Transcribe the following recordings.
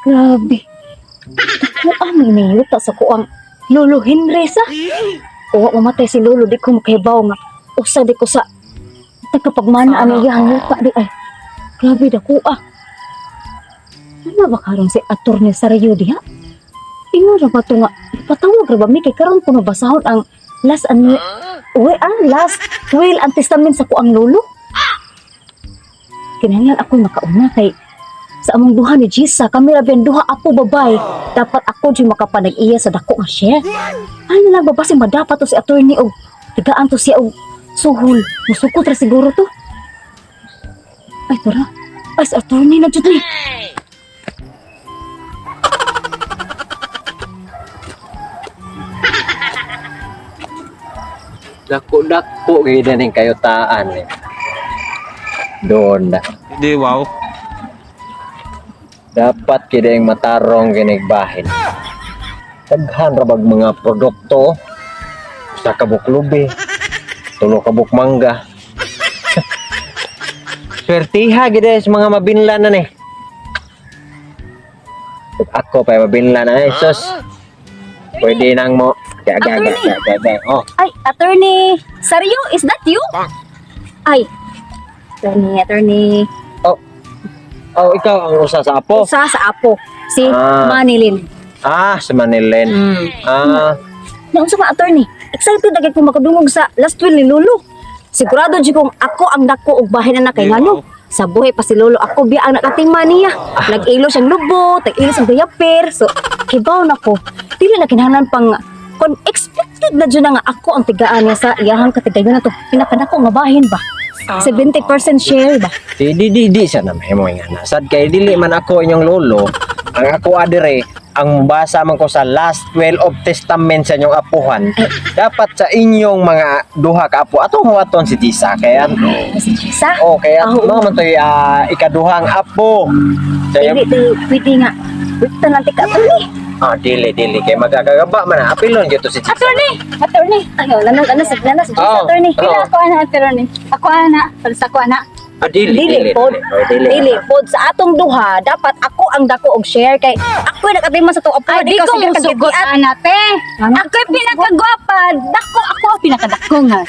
Grabe. Kuang iniyuta sa kuang Lolo Henry sa. Kuwa mamatay si Lolo, di ko makahibaw nga. Usa di ko sa tagapagmana ang iyang yuta di ay. Grabe da kuha. Ano ba karon si Attorney Sario diha? Ingon ra ba to nga patawag ra ba mi kay karon ko mabasahon ang last an uy ang last will and testament sa kuang lolo? Kinahanglan ako makauna kay sa among duha ni Jisa, kami ra biyan duha apo babay. Dapat ako di makapanag-iya sa dako nga share. Ay na lang ba si madapat to si attorney og tigaan to siya og suhol. Musukot ra siguro to. Ay tara. Ay si attorney na jud ni. Dako-dako gid ning kayutaan eh. Doon na. Hindi, wow. Dapat gid ang matarong ginig bahin. Daghan ra bag mga produkto sa kabuk lubi, tulo kabuk mangga. Swertiha gid eh sa mga mabinlan na ni. Ako pa mabinlan na eh, sus. Pwede nang mo. Ga ga ga ga ga, ga. Oh, Ay, attorney Sario, is that you? Ay, attorney, attorney. Oh, ikaw ang usa sa apo. Usa sa apo, si Ah. Manilin. Ah, si Manilin. Ah, Naunsa ka, attorney? Excited na kay ko makadungog sa last will ni Lolo. Sigurado jud kung ako ang dako og bahin na kay ngano. Sa buhay pa si Lolo, ako biya ang nakatima niya. Nag-ilo siyang lubot, nag-ilo siyang diaper. So, kibaw na ko. Dili na kinahanglan pang kon expected na jud na nga ako ang tigaan niya sa iyahang katigayon na to. Pinakadako nga bahin ba? 70% share ba? Di di di di sa namay mo nga na. Sad kay dili man ako inyong lolo. Ang ako adire ang basa man ko sa last will of testament sa inyong apuhan. Dapat sa inyong mga duha ka apo atong huwaton si Tisa kay Ay, si Jisa. oh kaya Ah, oo. mo man to'y ikaduhang apo. Sa Dili, di, pwede nga. Pwede lang tika, attorney. Ah, dili dili kay magagagaba man na apilon gyud to si Tisa. Attorney! Attorney! Ayaw, nanas, nanas, nanas, si Jisa, Oh, attorney. oh. Pila ako ana, attorney. Ako ana, para sa ako ana. Ah, dili Dili dili pod. dili. Oh, dili. Dili pod sa atong duha dapat ako ang dako og share kay ako yung nakatima sa tuong Ay, di ikaw ko sige musugot kagitian. ana te. Ano? Ako'y pinakagwapa. Dako ako ang pinakadako nga.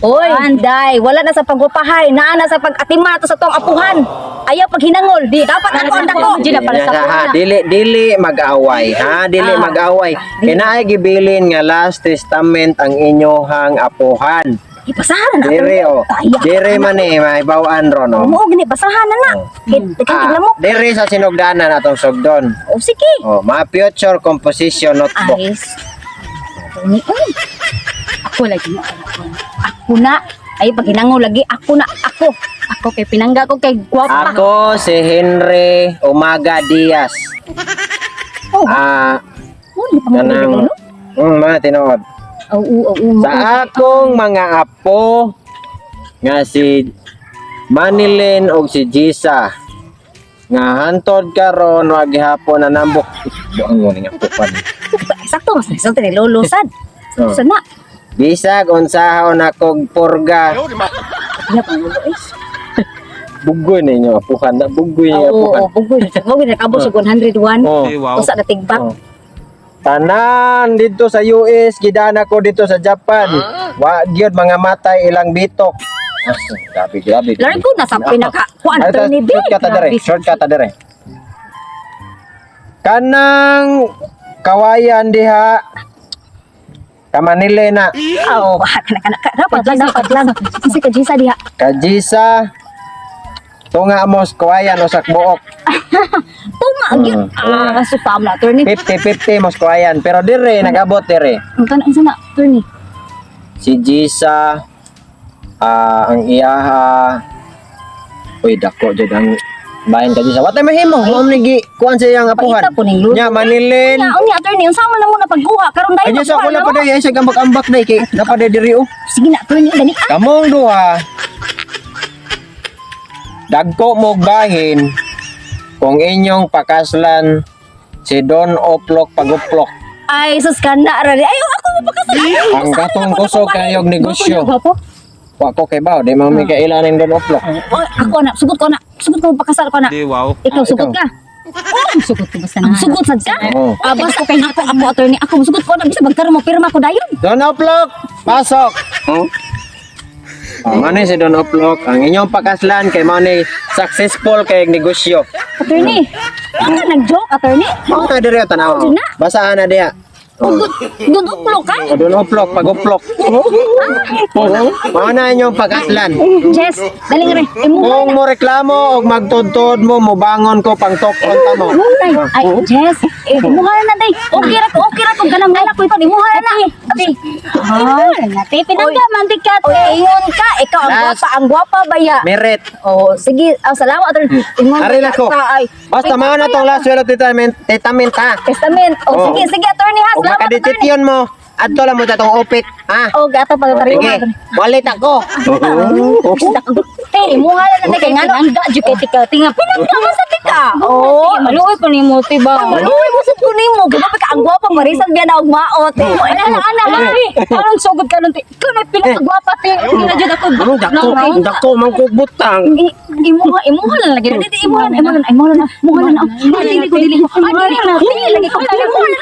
Oy, day, wala na sa paggupahay, naa na sa pag-atima to sa tuong apuhan. Ayaw paghinangol, di dapat ako ang dako. Di na para sa Ha, ako na. dili dili mag-away ha, dili Ah. mag-away. Kay naay gibilin nga last testament ang inyohang apuhan. Ipasahan na Dire oh. Kaya. Dire man eh mahibaw-an ron oh. Mo gini basahan na na. Kay Ah, tignan mo. dire sa sinugdanan atong sugdon. O sige. Oh, mga future composition notebook. Ayos. Attorney, oy, Ako lagi na ako. ako na. Ay paghinangol lagi ako na ako. Ako kay pinangga ko kay gwapa. Ako si Henry Umaga Diaz. Oh, Ah, mo ni pangulo kanang no? mga tinuod. Oo, oo, oo. Sa akong mga apo nga si Manilin og si Jisa nga hantod karon wa gihapon na nambok buang mo ning apo pa ni. Sakto mas nasulti ni Lolo sad. Oh. Sa na. Bisag unsahon akog purga. Ina pangulo eh. Bugoy na inyo apuhan na bugoy na Oo, apuhan. oo, bugoy. Bugoy nakabot sa 101. Oh. Hindi, wow. Usa na tigbak. Oh. Tanan dito sa US, gidana ko dito sa Japan. Wa gyud mga matay ilang bitok. Ah, grabe, grabe. Largo na sa pinaka kuan Ay, attorney B. short ka ta dire, short ka ta dire. Kanang kawayan diha Kamanile na Oo, kana kana dapat lang dapat lang. Kasi ka Jisa diha. Kajisa tunga mos kawayan usak buok. Tunga gyud. Ah, supam na attorney. 50-50 mos kawayan pero dire nagabot dire. Ang tanan unsa na attorney? Si Jisa ang iyaha. Uy, dako jud ang bahin ka Jisa. Watay mahimo, mao ni gi kuan sa iyang apuhan. Paita po ning lulo. Nya Manilin. Unya, unya attorney, unsa man na mo na pagkuha karon Ay dai Jisa, wala pa day ay sa ambak-ambak day kay napa day diri oh. Sige na attorney, dali ah. Kamong duha. Dagko mo bahin kung inyong pakaslan si Don Oplok Paguplok. Ay sus kana ra di. Ay ako mo pakasal. Ang katong kusog kayog negosyo. Gwapo. Wa ko kay baw, di man mi kaila ning Don Uplok. Oh, ako na, sugot ko na. Sugot ko pakasal ko na. Di, wow. Ikaw Ah, sugot ikaw. ka. Ang sugot ko basta Ang na. sugot sad ka. Oo. Ah, basta kay ako ako attorney, ako sugot ko na bisa magkaroon mo pirma ko dayon. Don Uplok, pasok. Oh. Oh, ano si Don Uplok? Ang inyong pakaslan kay mao ni successful kay negosyo. Attorney, ano nag-joke, attorney? Mao na diri tanaw. Jud na. Basahan na diha. Oh. Doon uplo ka? O, Don Uplok, pag-uplok. Mao na inyong pakaslan. Jess, dali nga rin. Imuha Kung mo reklamo og magtudtod mo, mobangon ko pang tokon ta mo. na. Ay, Jess, eh, imuha na day. Okay ra ko, okay ra ko ganang anak ko ito. Imuha na. Ay, te, pinangga man ti ka, te. Oy, ingon ka, ikaw ang Last. gwapa, ang gwapa baya. Merit. Oh, sige, oh, salamat attorney. Ingon Ari na ko. ka, ay. Basta mao na tong last will of testament, testament ha. Testament. Oh, Oh. sige, sige attorney ha. Og Salamat attorney. makadetityon mo, adto lang mo ta tong upit, ha? Oh, gato pa tari. Sige, walit ako. Te, imuha na na kay ngano. Pinangga jud kay tika, tinga. Pinangga man sa tika. Oh, Oh, maluoy ko nimo te ba. maluoy mo sa kunin mo. Gaba pa ka ang gwapa marisan biya na og maot. Ana ana ana. Aron sugod ka nun te. Ikaw na pinakagwapa te. Tingnan jud ako. Anong dako? Dako man ko butang. Imuha, imuha na lagi. Dili, imuha na, imuha na, imuha na, imuha na. Ay, dili ko, dili ko. Ay, dili na, dili lagi ko. Imuha na.